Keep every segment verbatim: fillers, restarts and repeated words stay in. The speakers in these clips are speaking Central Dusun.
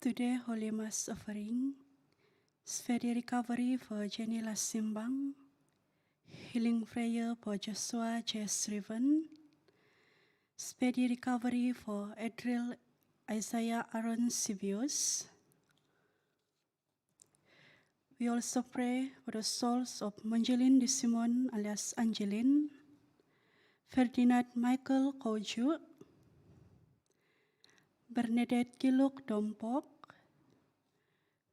Today, Holy Mass offering. Speedy recovery for Jenny Lasimbang. Healing prayer for Joshua J Srivan. Speedy recovery for Adriel Isaiah Aaron Sibius. We also pray for the souls of Monjelin Disimon alias Angelin, Ferdinand Michael Koju, Bernadette Kiluk Dompok,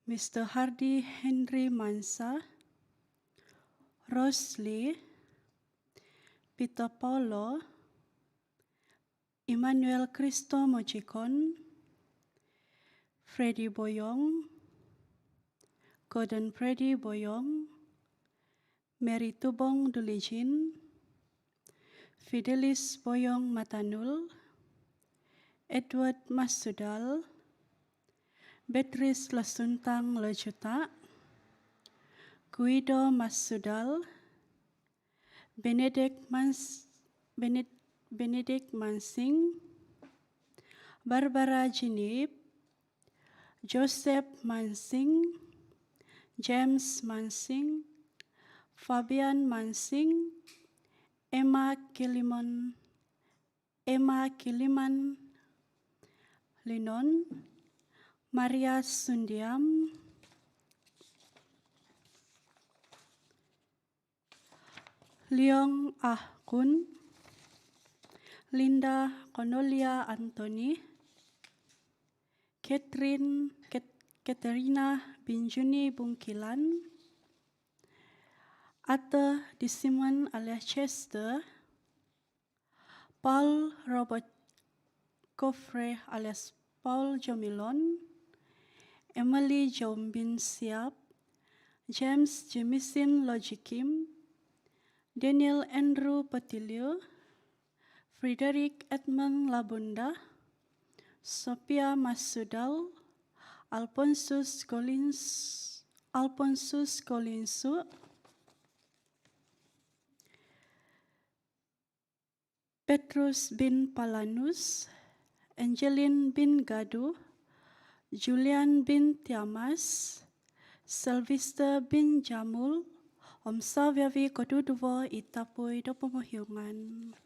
Mister Hardy Henry Mansa, Rose Lee, Peter Paulo, Emmanuel Christo Mojikon, Freddy Boyong, Gordon Freddy Boyong, Mary Tubong Dulijin, Fidelis Boyong Matanul, Edward Masudal, Beatrice Lasuntang Lojuta, Guido Masudal, Benedict Mans-, Bened-, Benedict Mansing, Barbara Jinip, Joseph Mansing, James Mansing, Fabian Mansing, Emma Kilimon, Emma Kiliman Linon, Maria Sundiam, Leong Ah Kun, Linda Cornelia Anthony, Catherine, Kat-, Katerina Binjuni Bungkilan, Arthur Disimon alias Chester, Paul Robert Coffre alias Paul Jomilon, Emily Jombin Siap, James Jemisin Lojikim, Daniel Andrew Patilio, Frederick Edmund Labunda, Sophia Masudal, Alphonsus Collins, Alphonsus Colinsu, Petrus bin Palanus, Angeline bin Gadu, Julian bin Tiamas, Sylvester bin Jamul, om saviavi koduduvo i tapui do pomohiungan.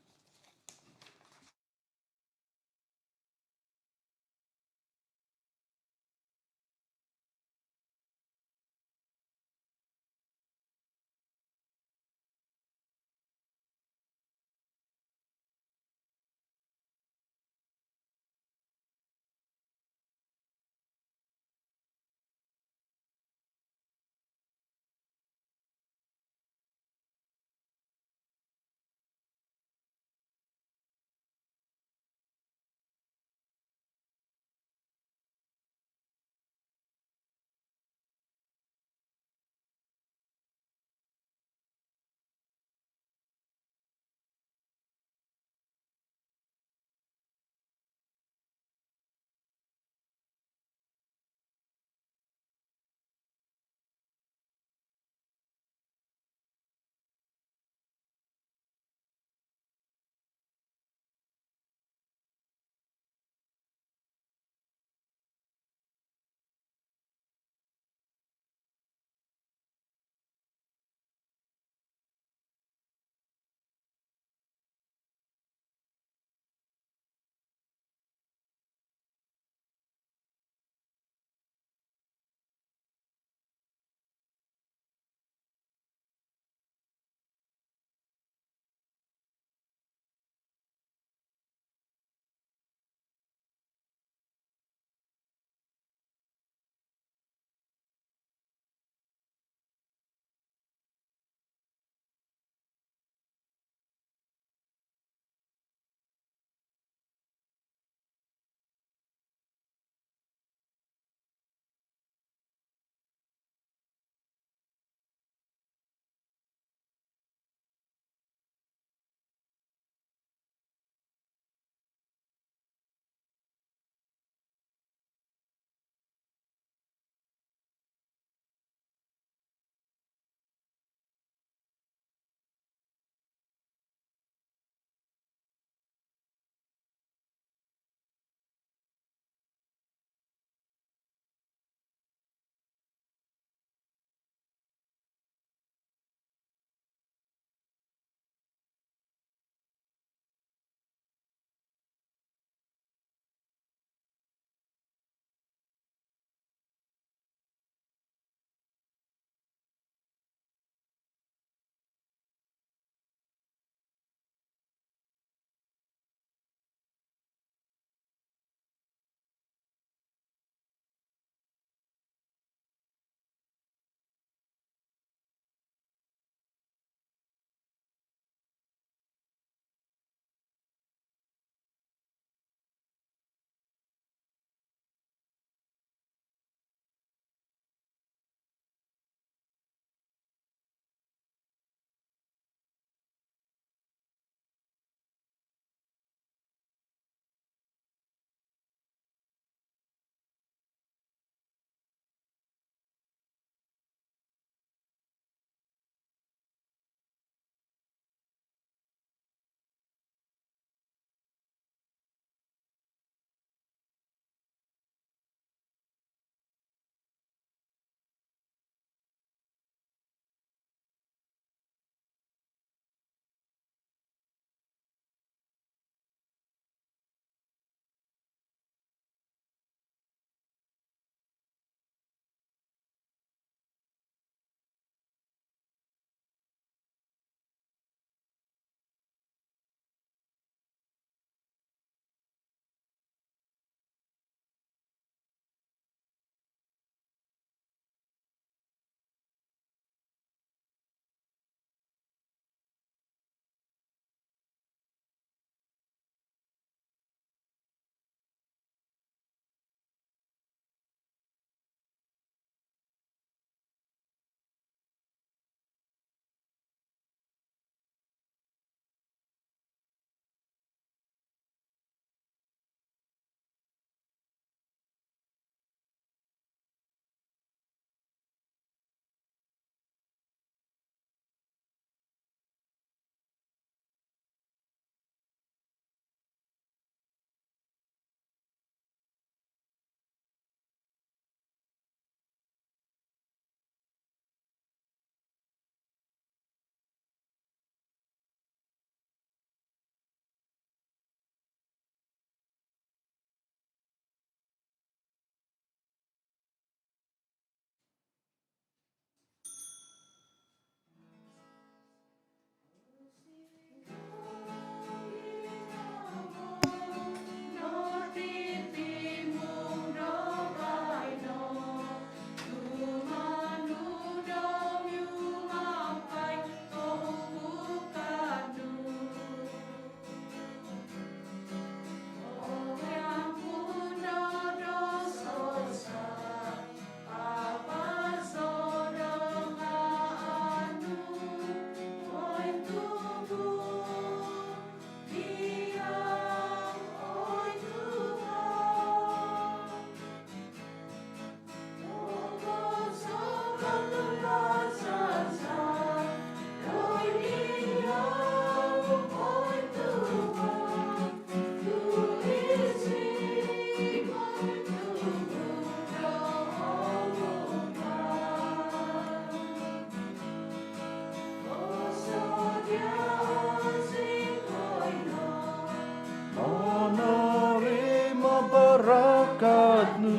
Menerima berkat-Mu,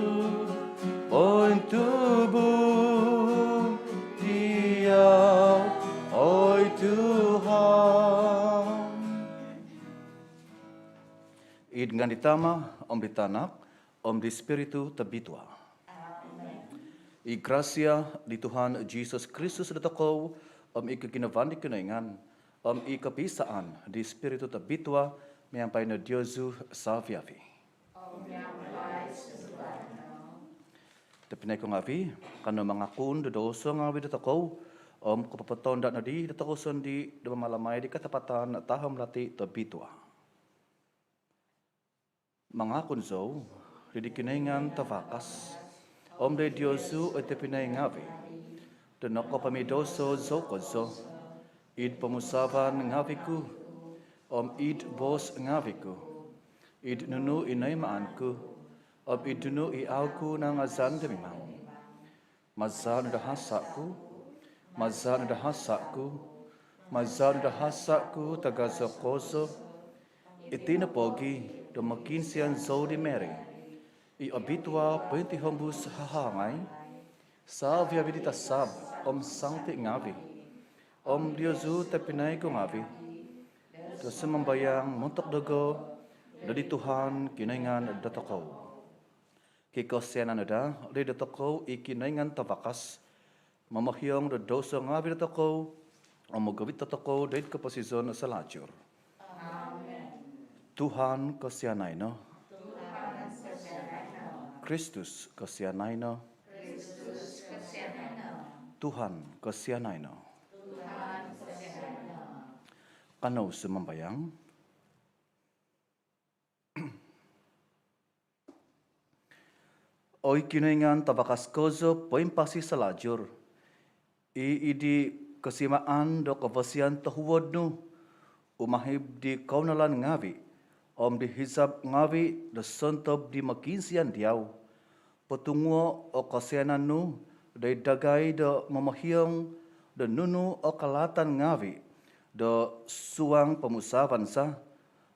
pointubung dia, oi Tuhan. Id ngaan di Tama, om di Tanak, om di Spiritu Tobitua. I grasia di Tuhan Jisus Kristus dotokou, om i koginavaan di Kinoingan, om i kopiisaan di Spiritu Tobitua, miampai no diozu savi-avi. Tobpinai ku ngavi, kanou mangakun do douso ngavi dotokou, om kopopotonda nodi dotokou sondii do mamalamai di katapatan tahom lati tobitua. Mangakun zou doid di Kinoingan Tavakas, om doid diozu oi tobpinai ngavi, do nokopomidouso zou kozo, id pomusaavan ngavi ku, om id boos ngavi ku, id nunu i noimaan ku, om id nunu i au ku nangazan do mimang. Maza no do hasa ku, maza no do hasa ku, maza no do hasa ku tagazo kozo. Iti no pogi do mokiinsian zou di Mary i obitua pointihombus hahangai, savi-avi di tasab om sangti ngavi, om diozu tobpinai ku ngavi, do sumambayang montok dogo doid di Tuhan Kinoingan dotokou. Kikosianan no daa doid dotokou i Kinoingan Tavakas, momohiong do douso ngavi dotokou, om mogovit dotokou doid koposizon salajur. Amen. Tuhan kosianai no. Kristus kosianai no. Tuhan kosianai no. Kanou sumambayang. Oi Kinoingan Tavakas kozo poimpasi salajur, i id di kosimaan do kavasian tohuod nu umahib di kaunalan ngavi, om di hisab ngavi do sontob di mokiinsian diau, potunguo o kosianan nu doid dagai do momohiong do nunu o kalaatan ngavi do suang pomusaavan za,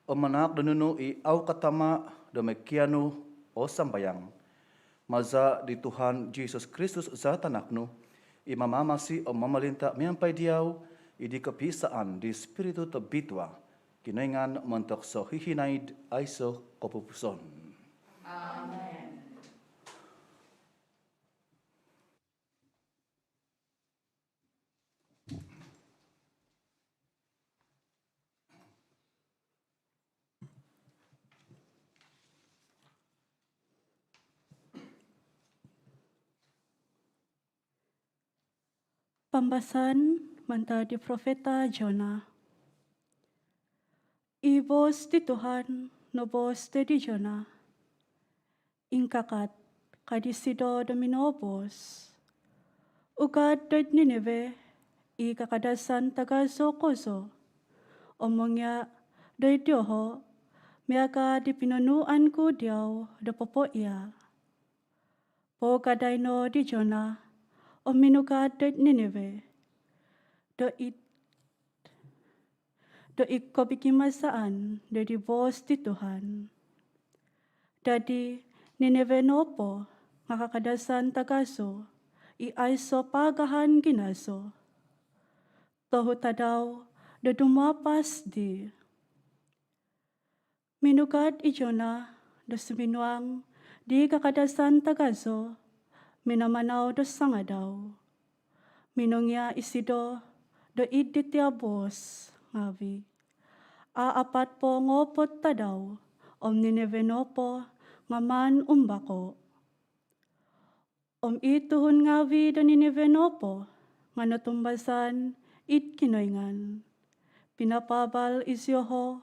om manaak do nunu i au katama do mokianu o sambayang. Maza di Tuhan Jisus Kristus za Tanak nu, i mamamasi om momolinta miampai diau, id di kopiisaan di Spiritu Tobitua, Kinoingan montok sohihinaid aiso kopupuson. Amen. Pambasaan mantad di profeta Jonah. I boos di Tuhan noboos doid di Jonah. Ingkakat, ka disido do minoboos. Ugad doid Ninive, i kakadazan tagazo kozo, om mongia doid dioho, miaga di pinonuuan ku diau do popoia. Pougadai no di Jonah, om minugad doid Ninive. Do id do id kobikimasaan doid di boos di Tuhan. Dadi, Ninive nopo nga kakadazan tagazo, i aiso paagahan ginazo. Tohu tadau do dumapas di. Minugad i Jonah do suminuang di kakadazan tagazo, minamanau do sangadau. Minongia isido do id diti boos ngavi. Aapat po ngoopod tadau, om Ninive nopo nga maan umbako. Om i tuhun ngavi do Ninive nopo nga notumbazan id Kinoingan. Pinapaabal izioho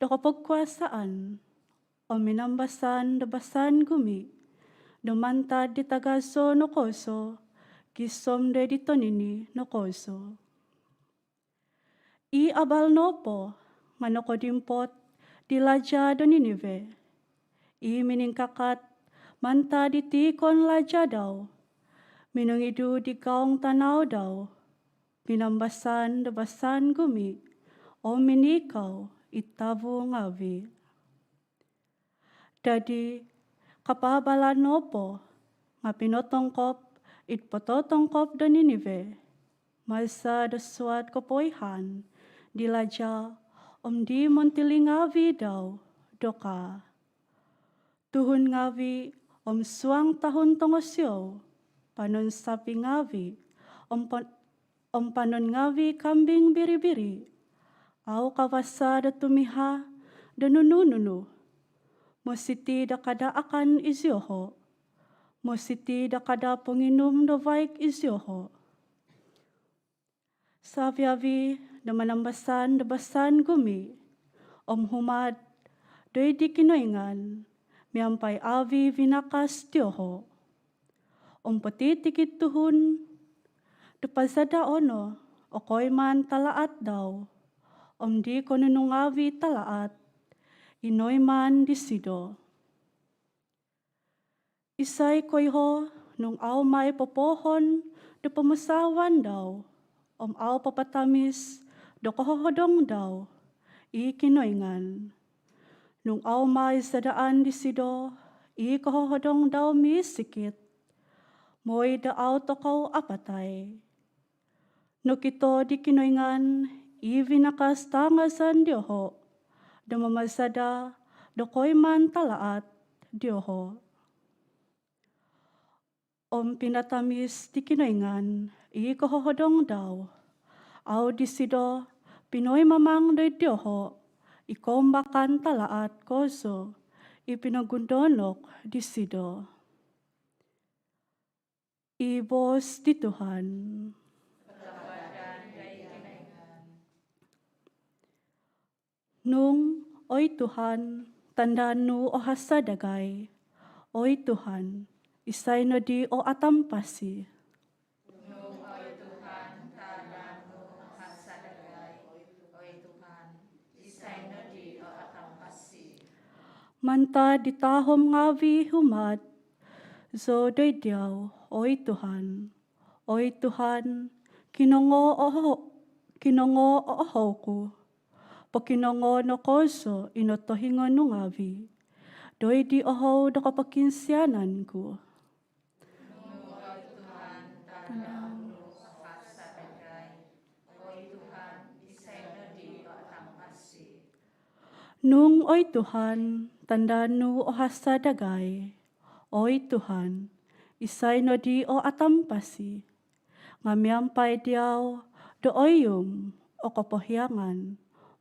do kopogkuasaan, om minambasan do basan gumi, do mantad di tagazo no kozo, gisom doid di tonini no kozo. I abal nopo nga nokodimpot di laja' do Ninive, i miningkakat mantad di tiikon laja' dau, minongidu di gaung tanau dau, minambasan do basan gumi om miniikau id tavu ngaavi'. Dadi, kapaabalan nopo nga pinotongkop id pototongkop do Ninive maza' do suat kopoihaan di laja' om di montili ngaavi' dau do kaa, tuhun ngaavi' om suang tahun tongosiou, panon sapi ngaavi' om pon- om panon ngaavi' kambing biri-biri, au kavasa do tumiha' do nunu-nunu. Mositi do kada' akan izioho', mositi do kada' ponginum do vaig izioho'. Savi-avi' do manambasan do basan gumi om humad doid di Kinoingan miampai avi' vinakas dioho'. Om potitikid tuhun do pazadao' no o koiman talaat dau om di konunu ngaavi' talaat i noiman disido. Isai koiho' nung au mai popoohon do pomusaavan dau om au papatamis do kohohodong dau i Kinoingan, nung au mai zadaan disido i kohohodong dau miisikit, moi do au tokou apatai? Nokito di Kinoingan i vinakas taangazan dioho' do mamazada' do koiman talaat dioho'. Om pinatamis di Kinoingan i kohohodong dau, au disido pinoimamang doid dioho' i koumbakan talaat kozo i pinogundoonok disido. I boos di Tuhan. Nung, oi Tuhan, tandaan nu o hasa' dagai. Oi Tuhan, isai nodi o atampasi? Nung, oi Tuhan, tandaan nu o hasa' dagai. Oi Tuhan, isai nodi o atampasi? Mantad di tahom ngaavi' humad zou doid diau, oi Tuhan. Oi Tuhan, kinongoo' o oho-, kinongoo' o ohou ku. Pokinongoo' no kozo i notohingo nu ngaavi' doid di ohou do kopokiinsianan ku. Nung, oi Tuhan, tandaan nu o hasa' dagai. Oi Tuhan, isai nodi o atampasi? Nga miampai diau do oihum o kopohiangan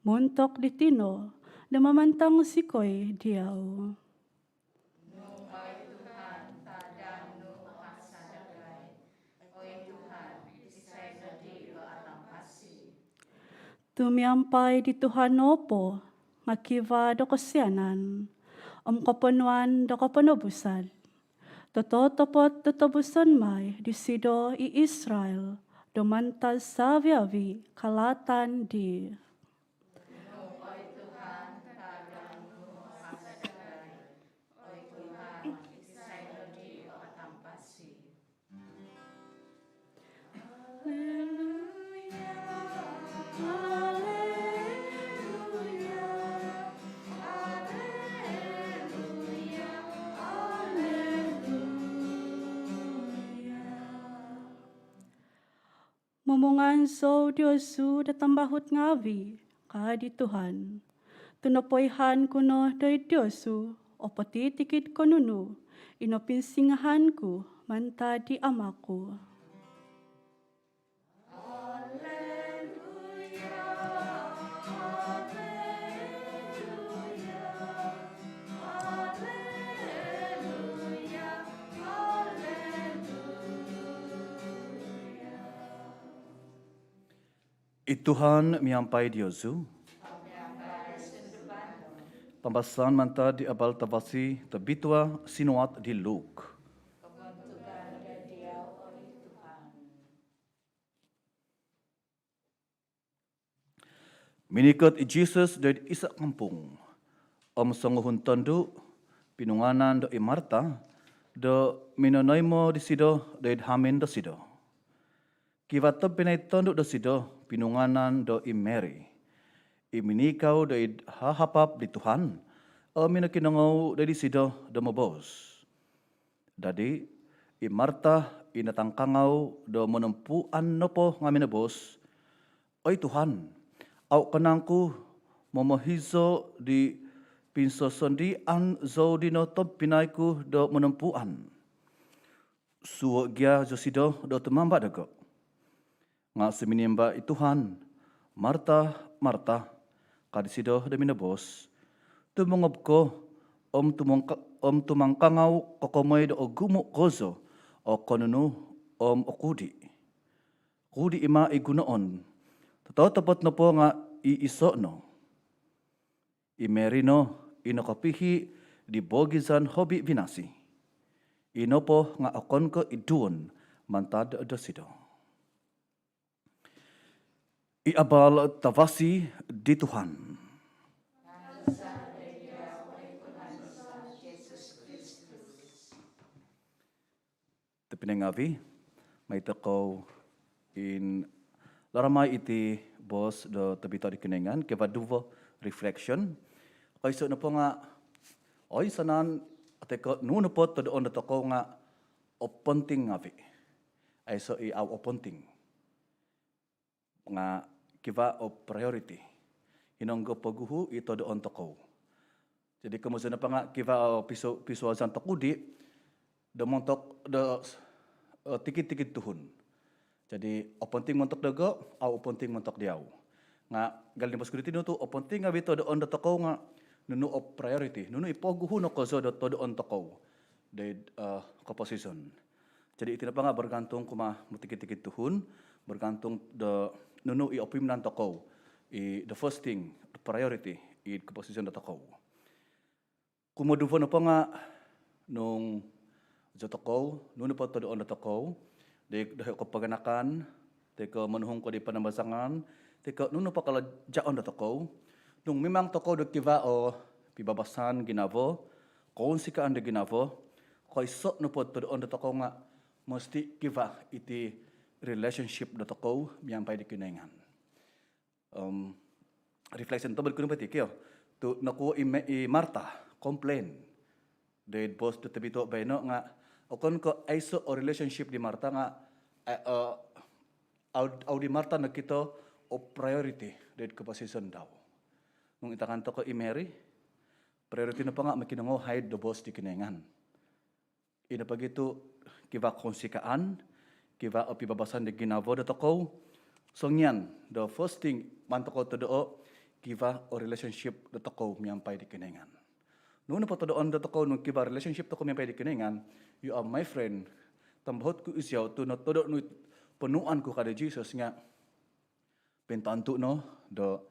montok diti no do mamantang zikoi diau. Nung, oi Tuhan, tandaan nu o hasa' dagai. Oi Tuhan, isai nodi o atampasi? Tu miampai di Tuhan nopo nga kivaa do kosianan om koponuan do koponobusan. Tototopot totobuson mai disido i Israel do mantad savi-avi' kalaatan dii. Nung, oi Tuhan, tandaan nu o hasa' dagai. Oi Tuhan, isai nodi o atampasi? Momungaan zou diozu do tambahut ngaavi', ka di Tuhan. Tu nopoihaan ku no doid diozu o potitikid ko nunu i nopinsingahan ku mantad di Ama ku. I Tuhan miampai diozu. Pambasaan mantad di Abal Tavasi Tobitua sinuat di Luke. Minikot i Jisus doid iso' kampung, om songuhun tondu' pinungaanan do i Marta do minonoimo disido doid hamin dosido. Kivaa tobpinai tondu' dosido pinungaanan do i Mary, i minikau doid hahapap di Tuhan, om minokinongou doid disido do moboos. Dadi, i Marta i natangkangau do monompuan nopo nga' minoboos, "Oi Tuhan, au' ko nangku momohizo' di pinsosondian zou dino tobpinai ku do monompuan? Suhuo' gia zosido do tumamba' dogo'." Nga' suminimba' i Tuhan, "Marta, Marta," ka disido do minoboos, "tumongob ko om tumongka-, om tumangkangau kokomoi do ogumu' kozo o konunu om okudi'. Okudi' i ma' i gunoon, tototopot nopo nga' i iso' no. I Mary no i nokopihi' di boogizan hobi vinasi. I nopo nga' okon ko' iduon mantad dosido." I abal tavasi di Tuhan. Tobpinai ngaavi', mai tokou inlaramai iti boos do tobituo di Kinoingan, kivaa duvo reflection. Koiso' nopo nga' oinsanan toi ko' nunu nopo todoon dotokou nga' oponting ngaavi'. Aiso' i au' oponting. Nga' kivaa o priority. Hinonggo poguhu i todoon tokou. Jadi komozon nopo nga' kivaa o pisu-, pisuazan tokudi' do montok do, eh, tikid-tikid tuhun. Jadi oponting montok dogo', au' oponting montok diau. Nga' gali' ni boos ku diti, nunu tu oponting ngaavi' todoon dotokou nga' nunu o priority, nunu i poguhu no kozo do todoon tokou doid, eh, koposizon. Jadi iti nopo nga' bergantung kumaa motikid-tikid tuhun, bergantung do nunu i opuimanan tokou, i the first thing, the priority, id koposizon dotokou. Kumoduvo nopo nga' nung zi tokou, nunu nopo todoon dotokou, di, doiho' ko paganakan, toi ko' monuhung ko di panambazangan, toi ko' nunu nopo kalajaon dotokou. Nung mimang tokou do kivaa o pibabasan ginavo, kounsikaan do ginavo, koiso' nopo todoon dotokou nga' mositi' kivaa iti relationship dotokou miampai di Kinoingan. Om reflection tobod ku nopo iti kio. Tu' nokuo i Me-, i Marta complain doid boos do tobituo baino nga' okon ko' aiso' o relationship di Marta nga', eh, eh, au', au' di Marta nokito o priority doid koposizon dau. Nung intangan tokou i Mary, priority nopo nga' mokinongou haid do boos di Kinoingan. Ino pogi tu' kivaa kounsikaan, kivaa o pibabasan di ginavo dotokou. Songian do first thing maan tokou todoo, kivaa o relationship dotokou miampai di Kinoingan. Nunu nopo todoon dotokou nung kivaa relationship tokou miampai di Kinoingan, "You are my friend, tambahut ku iziau tu' notodo nu i ponuan ku," ka di Jisus, nga' pointantu no do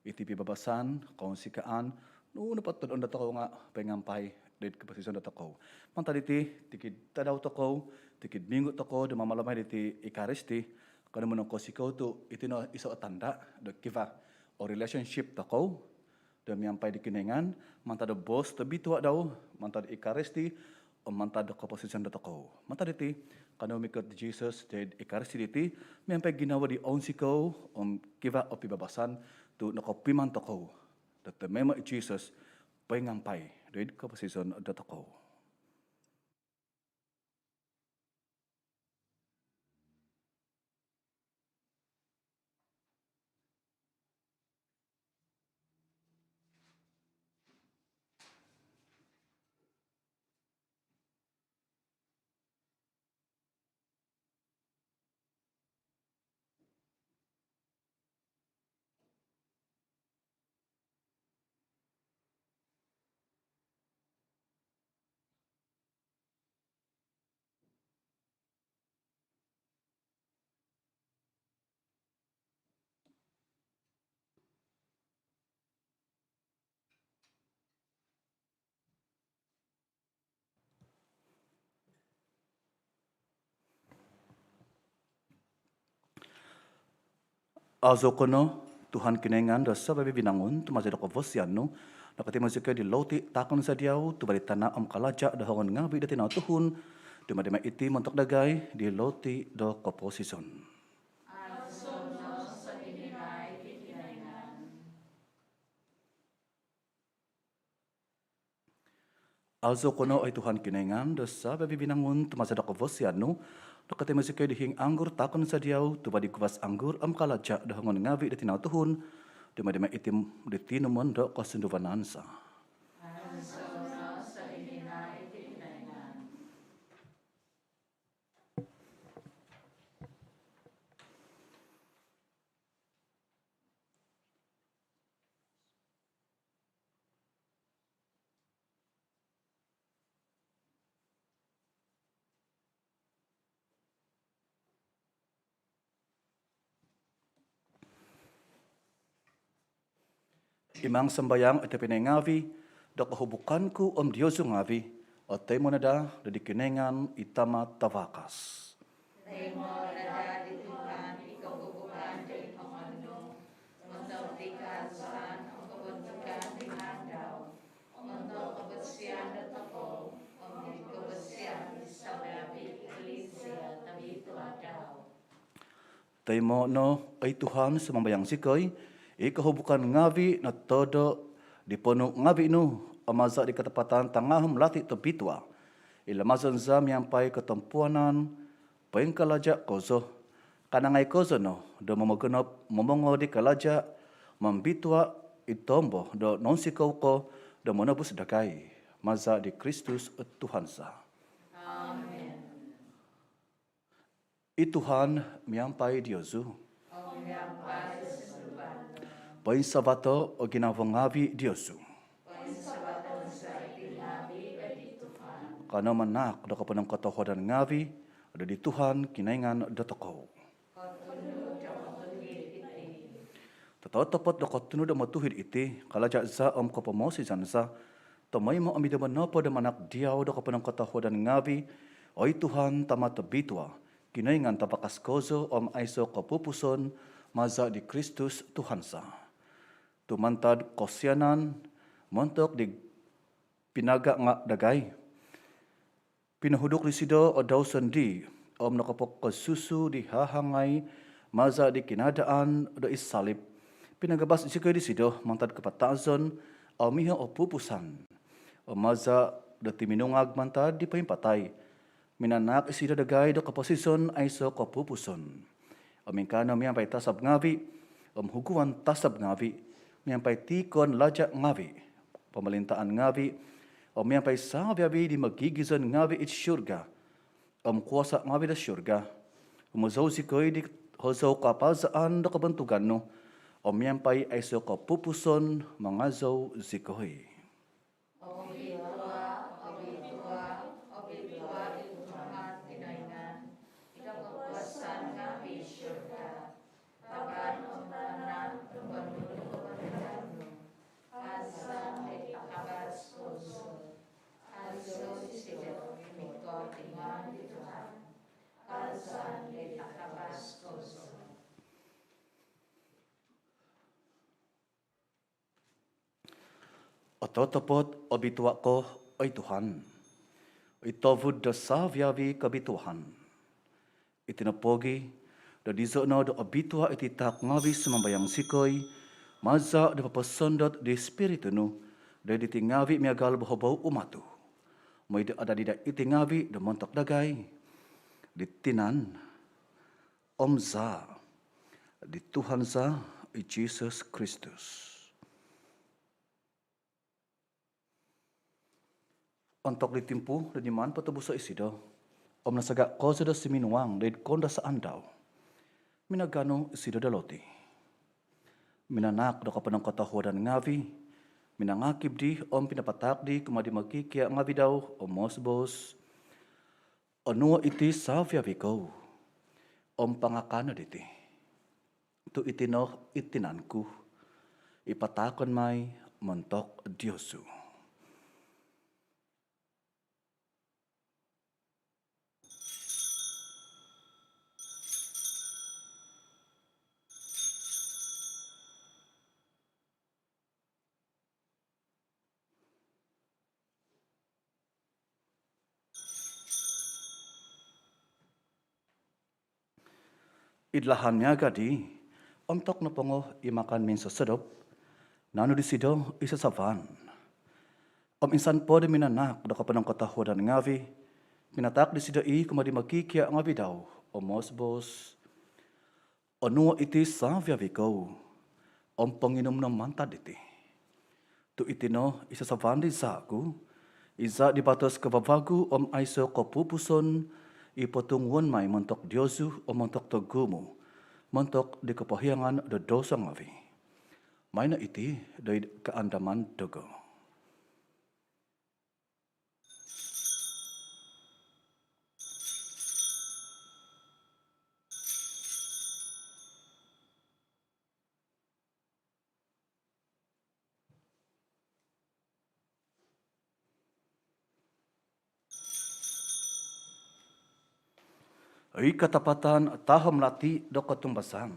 iti pibabasan, kounsikaan, nunu nopo todoon dotokou nga' poingampai doid koposizon dotokou. Mantad diti, tikid tadau tokou, tikid minggu tokou do mamalamai diti Ekaristi, kanou monongkounsikou tu' iti no iso o tanda do kivaa o relationship tokou do miampai di Kinoingan, mantad do boos tobituo dau, mantad do Ekaristi, om mantad do koposizon dotokou. Mantad diti, kanou mikot di Jisus doid Ekaristi diti, miampai ginavo di ounsikou, om kivaa o pibabasan, tu' nokopuiman tokou do tomoimo i Jisus poingampai doid koposizon dotokou. Azou ko no, Tuhan Kinoingan do savi-avi vinangun, tu maza do kavasian nu nokotimo zikoi di loti taakon za diau, tuva' di tana' om kalaja' do hongon ngaavi' do tinau tuhun. Dumadi mai iti montok dagai di loti do koposizon. Aazou ko no, oi Tuhan Kinoingan do savi-avi vinangun, tu maza do kavasian nu nokotimo zikoi di hiing anggur taakon za diau, tuva' di guvas anggur om kalaja' do hongon ngaavi' do tinau tuhun. Dumadi mai iti di tinumon do kosunduvanan za. Imang sambayang oi tobpinai ngaavi', do kohubukan ku om diozu ngaavi' otoimo no daa do di Kinoingan i Tama' tavakas. Toimo no daa di Tuhan i kohubukan do id hongon nu, montok di kaazaan om kobontugan di ngaan dau, montok kavasian dotokou om di kavasian di savi-avi Eklisia tobitua dau. Toimo no, oi Tuhan, sumambayang zikoi, i kohubukan ngaavi' notodo' di ponuu' ngaavi' nu, om maza' di katapatan tangahom lati' tobitua i lamazon za miampai kotompuanan poingkalaja' kozo, kanangai kozo no do momogonop momongo di kalaja' mombitua' id tombo do nounsikou ko do monobus dagai. Maza' di Kristus Tuhan za. Amen. I Tuhan miampai diozu. Poinsavato' o ginavo ngaavi' diozu. Kanou manaak do koponongkotohuadan ngaavi' do di Tuhan Kinoingan dotokou. Totopot do kotunud om otuhid iti, kalaja' za om kopomosizan za, tomoimo om id nombo nopo do manaak diau do koponongkotohuadan ngaavi', oi Tuhan, Tama' tobitua, Kinoingan tavakas kozo om aiso' kopupuson, maza' di Kristus Tuhan za. Tu' mantad kosianan montok di pinaga' nga' dagai, pinohuduk disido o dau sondii' om nokopokosusu di hahangai maza' di kinadaan do id salib. Pinagabas zikoi disido mantad kapatazon om miho' o pupusan. Om maza' do tuminungag mantad di poimpatai, minanaak isido dagai do koposizon aiso' kopupuson. Om ingkaa no miampai tasab ngaavi' om huguan tasab ngaavi', miampai tiikon laja' ngaavi', pomolintaan ngaavi', om miampai savi-avi di mogigizon ngaavi' id surga om kuasa' ngaavi' do surga, humozou zikoi di hozou kapazaan do kobontugan nu, om miampai aiso' kopupuson mangazou zikoi. Obitua, obitua, obitua i Tuhan Kinoingan do kokuasaan ngaavi'. Surga, tavan om tana' ponuh do kobontugan nu. Kaazan di takavas kozo. Aazou isido i mikotingaan di Tuhan. Kaazan di takavas kozo. Ototopot obitua' ko, oi Tuhan, i tovud do savi-avi kobituaan. Iti nopogi', do dizo' no do obitua' iti taak ngaavi', sumambayang zikoi, maza' do poposondot di Spiritu nu do id iti ngaavi' miagal bohobou umatu, moi do adadi daa iti ngaavi' do montok dagai di tinan om zaa' di Tuhan za, i Jisus Kristus. Ontok di timpu do niman potobuso' isido om nasaga' kozo do suminuang do id koundasaan dau, minaganu isido do loti, minanaak do koponongkotohuadan ngaavi', minangakib dii om pinapataak dii kumaa di mokikia' ngaavi' dau om moboos, Onuo' iti savi-avi kou om pangakan no diti, tu' iti no i tinan ku i pataakon mai montok diozu. Id lahan miaga di, ontok nopongo i makan minsosodop, naanu disido i sasavan. Om insan po do minanahak do koponongkotohuadan ngavi, pinatahak disido i kumaa di mokikia ngavi dau, om moboos, "Onuo iti savi-avi kou, om ponginum no mantad diti. Tu iti no i sasavan di zaa ku, i zaa di batos kavavagu om aiso kopupuson, i potunguon mai montok diozu om montok togumu, montok di kopohiangan do douso ngavi. Maino iti doid kaandaman dogo." I katapatan tahom lati do kotumbazaan.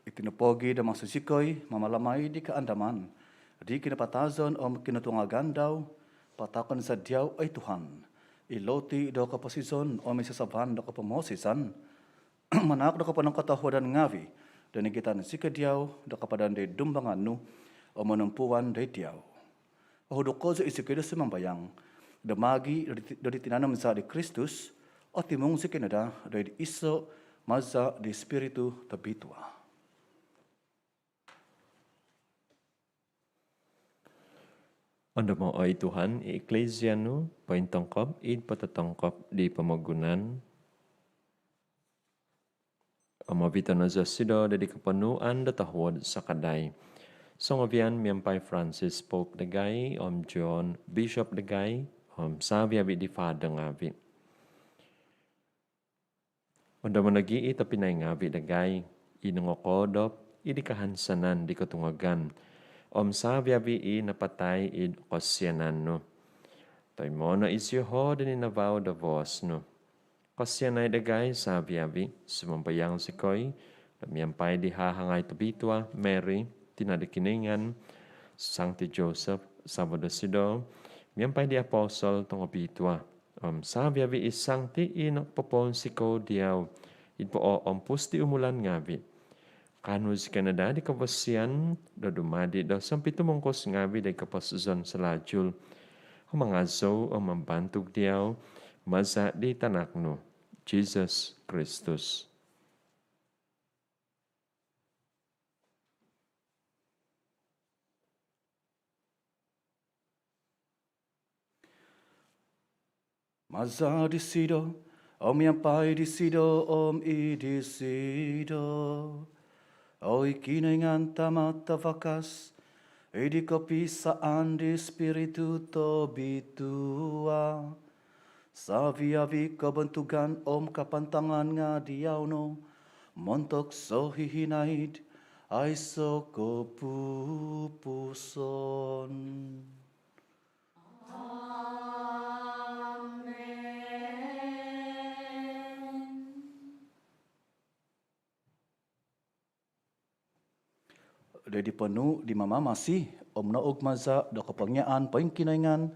Iti nopogi do maso zikoi mamalamai di kaandaman di kinapatazon om kinotungagan dau, patahakon za diau, oi Tuhan, i loti do koposizon om i sasavan do kopomosizan, manahak do koponongkotohuadan ngavi do nigitan zikoi diau do kapadan doid dumbangan nu om monompuan doid diau. Ohuduk kozo zikoi do sumambayang do maagi do di, do di tinan om zaa di Kristus, otimung zikoi no daa doid iso maza di Spiritu Tobitua. Ondomo, oi Tuhan, i Eklesia nu pointongkop id pototongkop di pomogunan, om ovito no zosido doid koponuan do tohuod sakadai, songovian miampai Francis Pope dagai, om John Bishop dagai, om savi-avi di fada ngavi. Ondomo nogi i tobpinai ngavi dagai i nongokoodop id kahansanan di kotungagan, om savi-avi i napatai id kosianan nu. Toimoo no isioho doid ninavau do voos nu. Kosianai dagai savi-avi, sumambayang zikoi, do miampai di hahangai tobitua Mary, tina di Kinoingan, Sangti Joseph, savo dosido, miampai di apostol tongobitua, om savi-avi i sangti i nokopopounsikou diau id poompus di umulan ngavi, kaanu zikoi no daa di kavasian do dumadi do sompitumungkus ngavi doid koposizon salajul, om mangazou om mambantug diau, maza di Tanak nu, Jesus Kristus. Maza disido, om miampai disido, om id disido, oi Kinoingan Tama Tavakas, id kopisaan di Spiritu Tobitua, savi-avi kobontugan om kapantangan nga diau no, montok sohihinaid aiso kopupuson. Amen. Doid ponuu di Mamamasi om noug maza do kopongiaan poingkinoingan,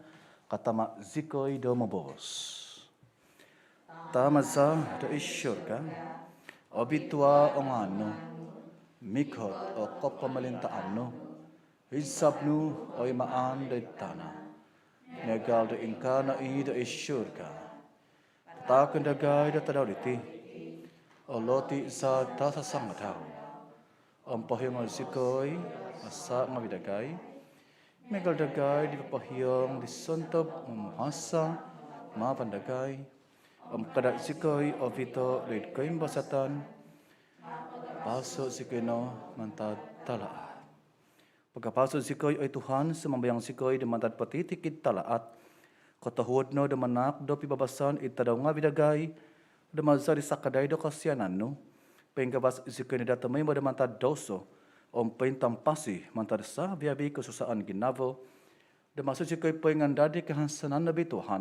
katama zikoi do moboos. Tama za doid surga, obitua o ngaan nu, mikot o kopomolintaan nu, hizab nu oi maan doid tana miagal do ingkaa no i doid surga. Pataakon dagai do tadau diti o loti za tasasangadau. Om pohiongo zikoi o hasa ngavi dagai, miagal dagai di popohiong di sontob momuhasa mavan dagai. Om kada zikoi ovito doid koimbazatan, paso zikoi no mantad talaat. Pagapaso zikoi, oi Tuhan, sumambayang zikoi, do mantad potitikid talaat. Kotohuod no do manahak do pibabasan id tadau ngavi dagai, do maza di sakadai do kosianan nu, poinggabas zikoi no daa tomoimo do mantad douso, om pointampasi mantad savi-avi kosusaan ginavo, do maso zikoi poingandad di kahansanan nobitua,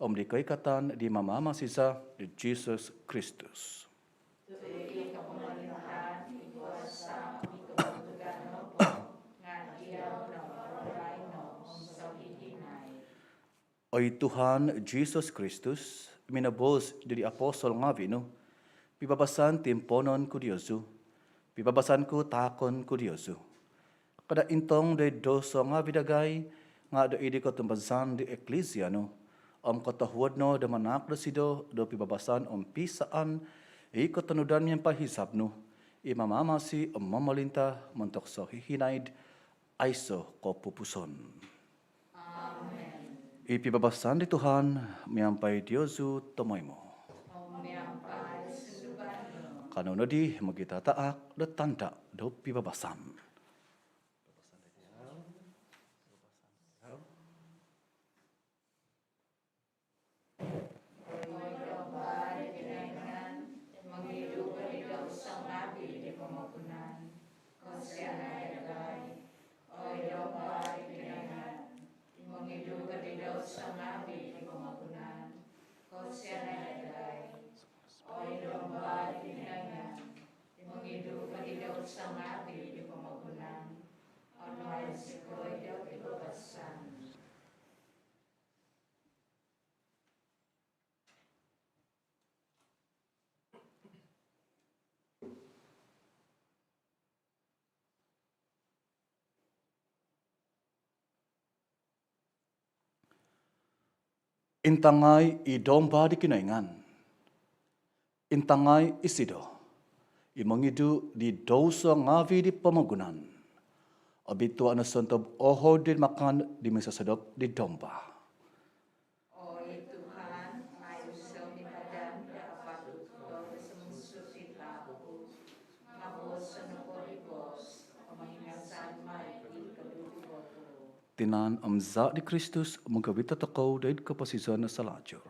om di koikatan di Mamamasi za di Jesus Kristus. Tu i kopomolintaan, i kuasa, i kobontugan nopo, Oi Tuhan Jisus Kristus, minoboos di apostol ngavi' nu, pibabasan timpoonon ku diozu, pibabasan ku taakon ku diozu. Kada' intong do id douso ngavi' dagai, nga' do id kotumbazaan di eklisia nu, om kotohuod no do manaak dosido do pibabasan om piisaan i kotonudan miampai hisab nu, i mamamasi om momolinta montok sohihinaid aiso' kopupuson. I pibabasan di Tuhan miampai diozu tomoimo. Kanou nodi mogitataak do tanda' do pibabasan. Oi Domba di Kinoingan, mongidu ko di douso ngavi' di pomogunan, kosianai dagai. Oi Domba di Kinoingan, mongidu ko di douso ngavi' di pomogunan, onuai zikoi do pibabasan. Intangai i Domba di Kinoingan. Intangai isido i mongidu di douso ngavi' di pomogunan. Obitua' no sontob ohou di makan di minsosodop di Domba. Oi Tuhan, au zou mipadan do apatut ko do sumuang id hamin ku, nga' boosono' no di boos om hingasan mai i koduduvo ku. Tinan om zaa' di Kristus mogovit tokou do id koposizon salajur.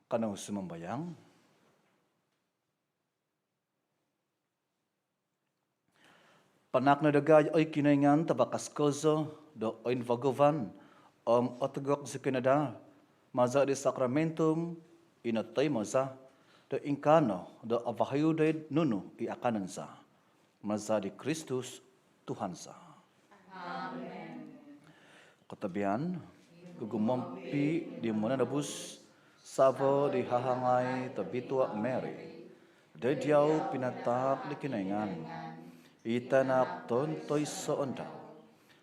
Kanou sumambayang. Panaak no dagai oi Kinoingan tabakas kozo do oinvaguvan om otogok zikoi no daa maza di sakramentum i notoimo za do ingkaa no do avahiu doid nunu i akanon za. Maza di Kristus Tuhan za. Amen. Kotobian, gugumompi di Mononobus, savo di hahangai tobitua Mary. Doid diau pinataak di Kinoingan i Tanak tontoisoon dau.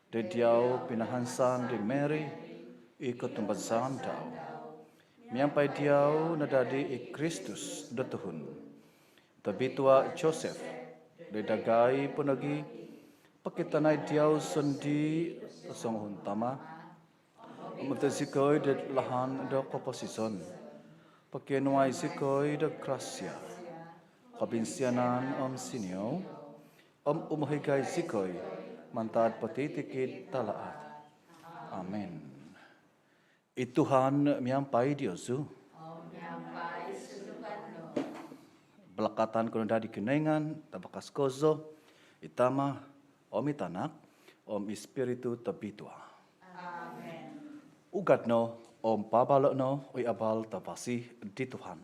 Doid diau pinahansan di Mary i kotumbazaan dau. Miampai diau nadadi i Kristus do tuhun. Tobitua Joseph, doid dagai po nogi pokitanai diau sondii songuhun tama om ito zikoi doid lahan do koposizon. Pokionuai zikoi do grasia, kobinsianan om siniou om umohigai zikoi mantad potitikid talaat. Amen. I Tuhan miampai diozu. Balakatan kou no daa di Kinoingan tabakas kozo, i Tama om i Tanak om i Spiritu Tobitua. Amen. Ugad no om paabalo no i abal tavasi di Tuhan.